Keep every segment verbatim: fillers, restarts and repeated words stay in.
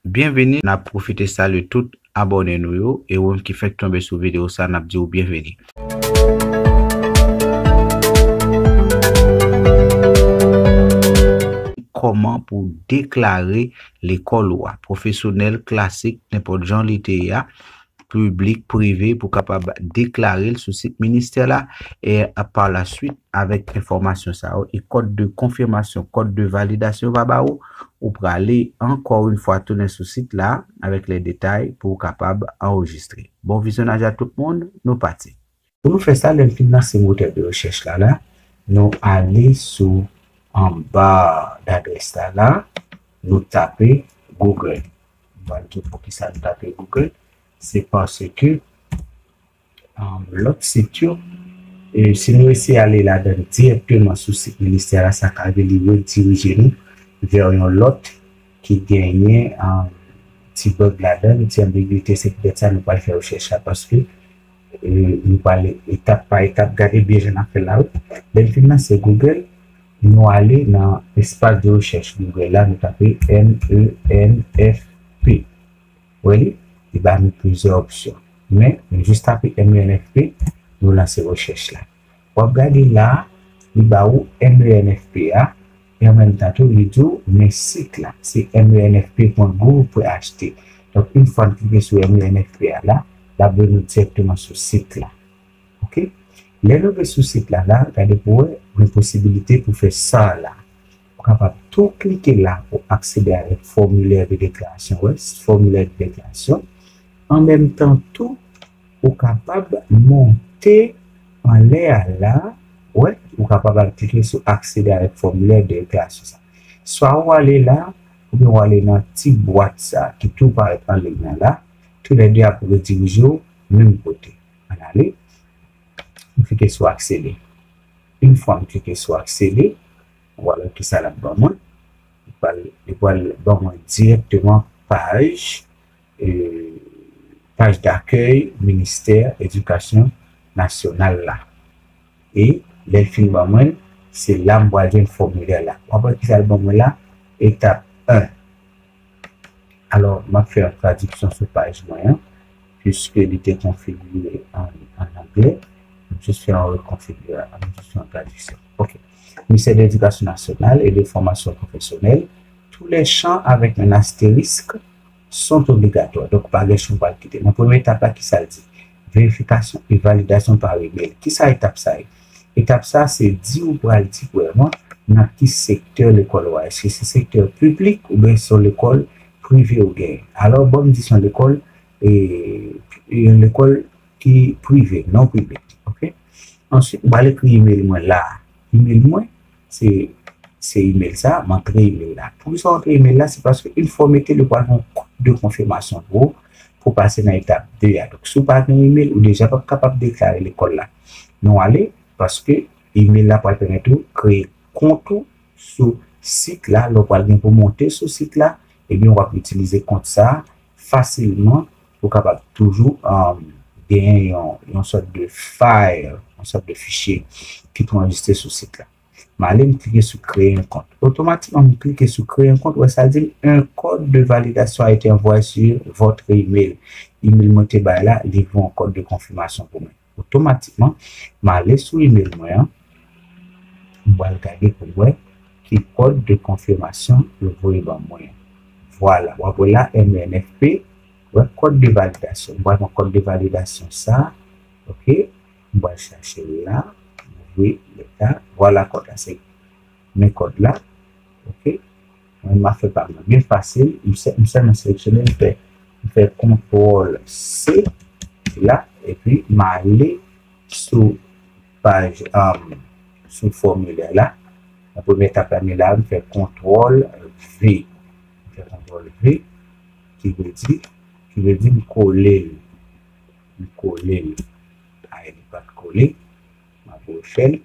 Byenveni, n ap pwofite salye tout abòne nou yo, e ou menm ki fèk tonbe sou videyo sa, n ap di w byenveni. Kòman pou deklare lekòl ou a, pwofesyonèl, klasik, nenpòt jan li te ye a, piblik, prive, pou kapab deklare l sou sit ministè la, e pa la swit, avèk enfòmasyon sa yo e kòd de konfimasyon, kòd de validasyon yo va ba ou, ou prale ankò yon fwa tounen sou sit la avèk lè detay pou w kapab anrejistre. Bon vizyonaj a tout moun, nou pati. Pou nou fè sa, lè n fin lanse motè de rechèch la, la, nou ale sou anba dadrès la, la, nou tape Google. M pral di w poukisa nou tape Google. Se paske um, lòt sit yo, e si nou eseye ale ladan direkteman sou sit ministè la, sa ka vin li redirije nou vè yon lòt ki genyen um, ti bug ladan, ti anbigite. Se poutèt sa nou pral fè rechèch la, paske e, nou pral etap pa etap, gade byen jan n ap fè l la, wi. Lè n fin lanse Google, nou ale nan espas de rechèch Google la, nou tape M E N F P. Ou wè li? Li ba nou plizyè opsyon. Men, nou jis tape M E N F P, nou lanse rechèch la. W ap gade la, li ba ou M E N F P a, e an menm tan tou, li di w, men sit la, se M E N F P pwen gouv pwen H T. Donk, yon fwa n klike sou M E N F P a la, l ap mennen nou dirèkteman sou sit la. Oke? Lè nou rive sou sit la, la, gade pou wè, gen posibilite pou fè sa la. Ou kapab tou klike la pou aksede avèk fòmilè de deklarasyon. Wè, fòmilè de deklarasyon. An menm tan tou, ou kapab monte anlè a la. Wè, ou kapab al klike sou aksede avèk fòmilè de deklarasyon sa. Swa ou ale la, oubyen ou ale nan ti bwat sa ki tou parèt anlè nan la. Toulède ap redirije w menm kote. Ann ale. M klike sou aksede. Yon fwa m klike sou aksede, vwala kisa l ap ban mwen. Li pral, li pral ban mwen dirèkteman paj, e, paj dakèy Ministè Edikasyon Nasyonal la. E lè l fin ban mwen, se la m pral jwenn fòmilè la. W ap wè kisa l ban mwen la, etap en. Alò, m ap fè yon tradiksyon sou paj mwen an, piske li te konfigire an, an anglè. M jis fè yon rekonfigire, m jis fè yon tradiksyon. Ok. Ministère de l'Éducation nationale et de formation professionnelle, tous les champs avec un astérisque sont obligatoires. Donk, pa gen chan w pral kite. Nan premye etap la, kisa l di? Vérification et validation par email. Kisa etap sa ye? Etap sa, se di ou pral di vrèman nan ki sektè lekòl ou a. Èske se sektè piblik oubyen se yon lekòl prive ou genyen? Alò, ban m di se yon lekòl, e, yon lekòl ki prive, non piblik. Ok? Answit, m pral ekri email mwen la. Email mwen, se, se email sa, m antre email la. Poukisa w antre email la? Se paske yon fwa w mete l, yo pral gen yon kòd de konfimasyon pou ou, pou w pase nan etap de a. Donk, si w pa gen email, ou deja p ap kapab deklare lekòl la. Nou ale, paske email la pral pèmèt ou kreye kont ou sou sit la. Lè w pral gen pou monte sou sit la, ebyen, w ap itilize kont sa a fasilman pou w kapab toujou, um, genyen yon, yon sòt de file, yon sòt de fichye ki pou anrejistre sou sit la. M ale, m klike sou créer un compte. Otomatikman, m klike sou créer un compte, ou wè sa di m, un code de validation a été envoyé sur votre email. Email mwen te bay la, li voye yon kòd de konfimasyon pou mwen. Otomatikman, m ale sou email mwen an, m pral gade pou m wè ki kòd de konfimasyon yo voye ban mwen an. Vwala, w ap wè la, M E N F P, wè kòd de validasyon. M pral pran kòd de validasyon sa, ok, m pral chache l la, m ouvri leta, vwala kòd la, se men kòd la, ok, mwen m ap fè pa mwen byen fasil, m sè-, m sèlman seleksyone, m fè, m fè kontwòl C la, epi m ale sou paj, um, sou fòmilè la. Nan premye etap la, m la, m fè kontwòl V. M fè kontwòl V, ki vle di, ki vle di m kole l. M kole l. Ay, li pa t kole. M ap refè l.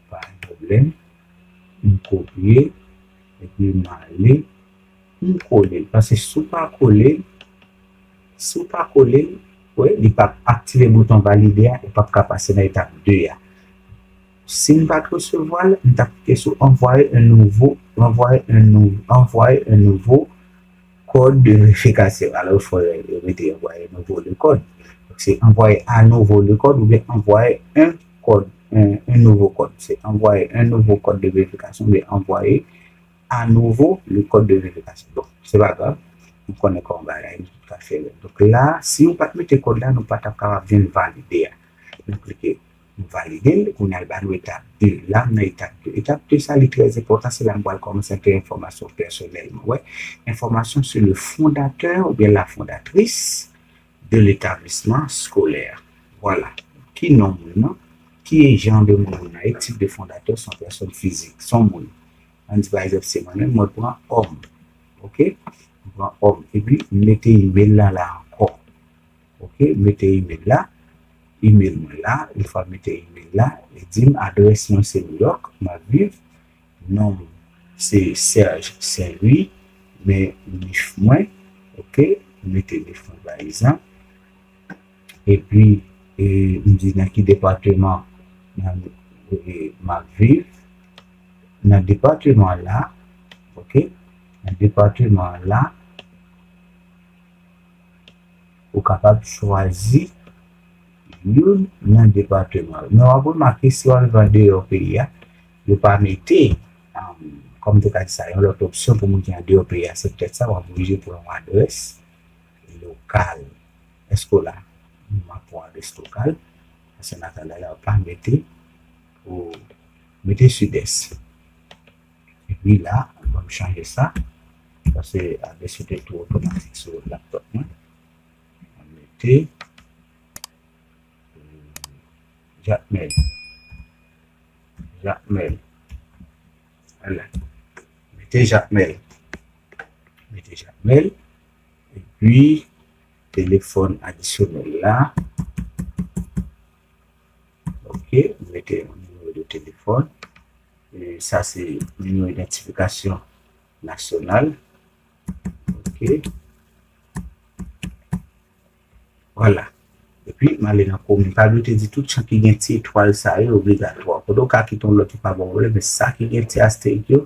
Pa gen pwoblèm. M kopye, epi m ale, m kole l. Paske si w pa kole l, si w pa kole l, wi, li p ap aktive bouton valide a, li p ap ka pase nan etap de a. Si m pa t resevwa l, m t ap klike sou envoyer un nouveau, envoyer un nou-, envoyer un nouveau, code de vérification. Alò, fò yo mete envoyer nouveau le code. Donk, se envoyer à nouveau le code oubyen envoyer un code, un, un nouveau code. Se envoyer un nouveau code de vérification oubyen envoyer à nouveau le code de vérification. Bon, se pa grav. Nou konnen kòman bagay nou tout ka fè. Donk la, si nou pa t mete kòd la, nou pa t ap kapab jwenn valide a. Nou klike, nou valide l, kounye a l ba nou etap de. La, m nan etap de. Etap de sa, li trè enpòtan, se la m pral kòmanse antre enfòmasyon pèsonèl mwen. Wè, enfòmasyon sur le fondateur oubyen la fondatrice de l'établissement scolaire. Vwala. Ki non moun nan? Ki jan de moun moun nan ye? Type de fondateur, c'est une personne physique, son moun. Ann di pa egzanp se mwen menm, mwen pran òm. Oke? Mwen pran òm. Epi m mete email la la ankò. Oke? M mete email la. Email mwen la. Yon fwa m mete email la, li di m adrès mwen se New York, m ap viv. Non m se Serge Saint Louis, men nif mwen, oke, m mete nif mwen pa egzanp. Epi, e, m di nan ki depatman nan, e, m ap viv. Nan depatman la, oke, nan depatman la, ou kapab chwazi youn nan depatman yo. Men w ap remake, si w ap viv andeyò peyi a, yo pa mete, um, kòm te ka di sa, yon lòt opsyon pou moun ki andeyò peyi a, se petèt sa, w ap oblije pran yon adrès lokal. Èske w la? M ap pran adrès lokal. Paske nan ka la, yo pa mete, ou mete Sidès. Epi la, ban m chanje sa. Paske adrès yo te tou otomatik sou laptop mwen. Mwen mete, euh, Jakmèl. Jakmèl. Vwala. Mete Jakmèl. Mete Jakmèl. Epi, telefòn adisyonèl la. Oke, mete yon nimewo de telefòn. E sa se nimewo idantifikasyon nasyonal. Oke. Vwala. Epi, m ale nan komin. Pa bliye te di tout chan ki gen ti etwal sa yo obligatwa. Kote w ka kite yon lòt yo pa ba w pwoblèm, men sa ki gen ti asterik yo,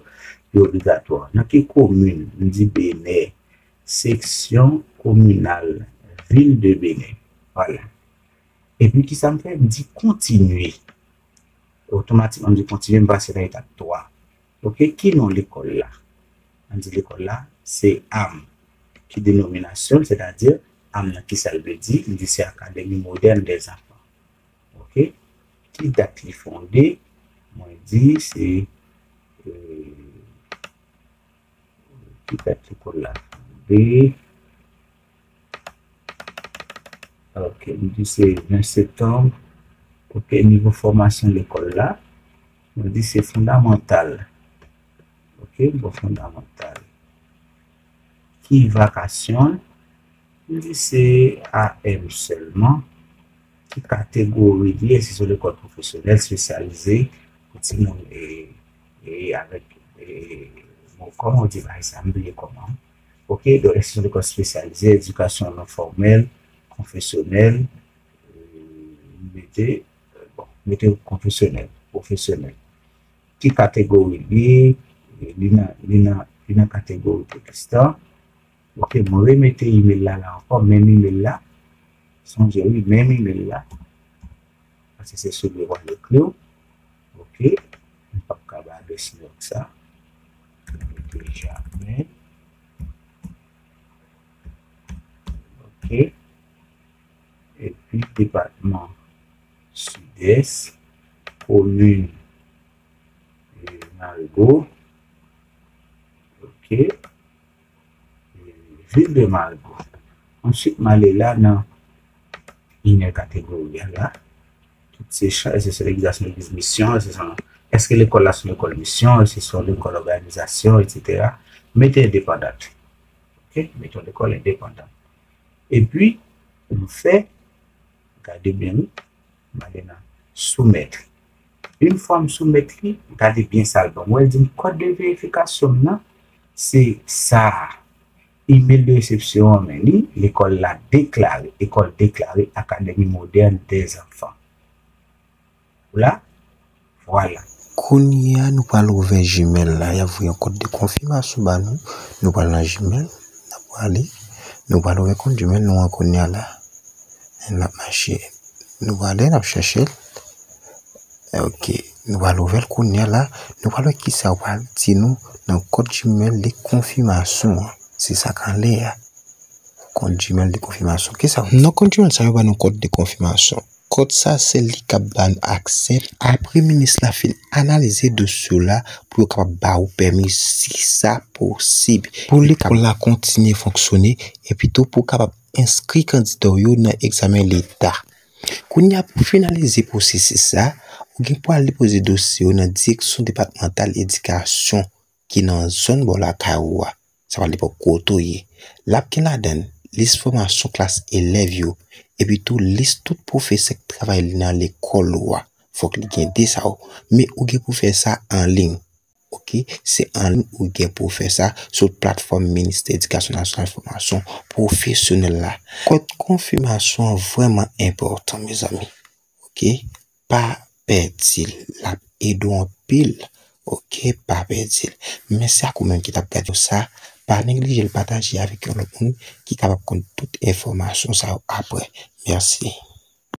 yo obligatwa. Nan ki komin? M di Benè, seksyon kominal, vil de Benè. Vwala. Epi, kisa m fè? M di kontinye. Otomatikman, m di kontinye, m pase nan etap twa. Oke, ki non lekòl la? Ann di lekòl la, se am. Ki denominasyon l, sètadi am nan, kisa l vle di? M di se Académie Moderne des Enfants. Oke? Ki dat li fonde? Mwen di se, euh, ki dat lekòl la fonde? Oke, m di se ven septanm. Oke, nivo fòmasyon lekòl la, mwen di se fondamantal. Oke, bon, fondamantal. Ki vakasyon? M di se A M sèlman. Ki kategori li ye? Si se lekòl pwofesyonèl espesyalize pou timoun e, e avèk, e, bon, kòman w di bagay sa? M bliye kòman. Oke, donk, enstitisyon lekòl espesyalize, edikasyon non fòmèl, konfesyonèl, e, mete, bon, mete konfesyonèl, pwofesyonèl. Ki kategori li ye? Li nan, li nan, li nan kategori pwotestan. Oke, mwen remete email la la ankò, menm email la. Sonje, wi, menm email la. Paske se sou li w al ekri w. Oke, m p ap ka ba adrès New York sa. Mete Jakmèl. Oke. Epi depatman Sidès, komin, e, Marigo. Oke. E, vil de Marigo. Answit, m ale la nan inè kategori a la. Tout se chan, èske se legliz, legliz misyon, èske se, èske lekòl la se yon lekòl misyon, èske se yon lekòl òganizasyon, etsetera. Mete endepandan. Oke? Mete yon lekòl endepandan. Epi, m fè, gade byen, wi. M ale nan soumèt. Yon fwa m soumèt li, gade byen sa l ban m. Wè, l di m kòd de verifikasyon m nan, se sa a. Email de resepsyon an, men li, lekòl la deklare, école déclarée Académie Moderne des Enfants. Ou la? Vwala. Kounye a, nou pral ouvè Gmail la. Y ap voye yon kòd de konfimasyon ba nou. Nou pral nan Gmail. ale. Nou pral ouvè kont Gmail nou an kounye a la. N ap mache. Nou prale, n ap chèche l. Ok. Nou pral ouvè l kounye a la. Nou pral wè kisa yo pral di nou nan kòd Gmail de konfimasyon an. Se sa k anlè a. Kòd Gmail de konfimasyon. Kisa? Nan kòd Gmail sa yo ba nou kòd de konfimasyon. Kòd sa se li k ap ba nou aksè apre minis la fin analize dosye w la pou yo kapab ba ou pèmi si sa posib. Pou lekòl la kontinye fonksyone epi tou pou w kapab enskri kandida w yo nan egzamen leta. Kounye a pou finalize pwosesis sa, ou gen pou al depoze dosye w nan direksyon depatmantal edikasyon ki nan zòn bò lakay ou a. Sa pral depann kote w ye. L ap gen ladan l lis fòmasyon klas elèv yo, epi tou lis tout pwofesè k travay nan lekòl ou a. Fòk li gen de sa yo. Men ou gen pou fè sa an liy. Ok, se an liy ou gen pou fè sa sou platfòm Ministè Edikasyon Nasyonal Fòmasyon Pwofesyonèl la. Kòd konfimasyon an vrèman enpòtan, mezanmi. Ok, pa pèdi l. L ap ede w anpil. Ok, pa pèdi l. Mèsi ak ou menm ki t ap gade sa. Pa neglije l pataje avèk yon lòt moun ki kapab konn tout enfòmasyon sa yo apre. Mèsi.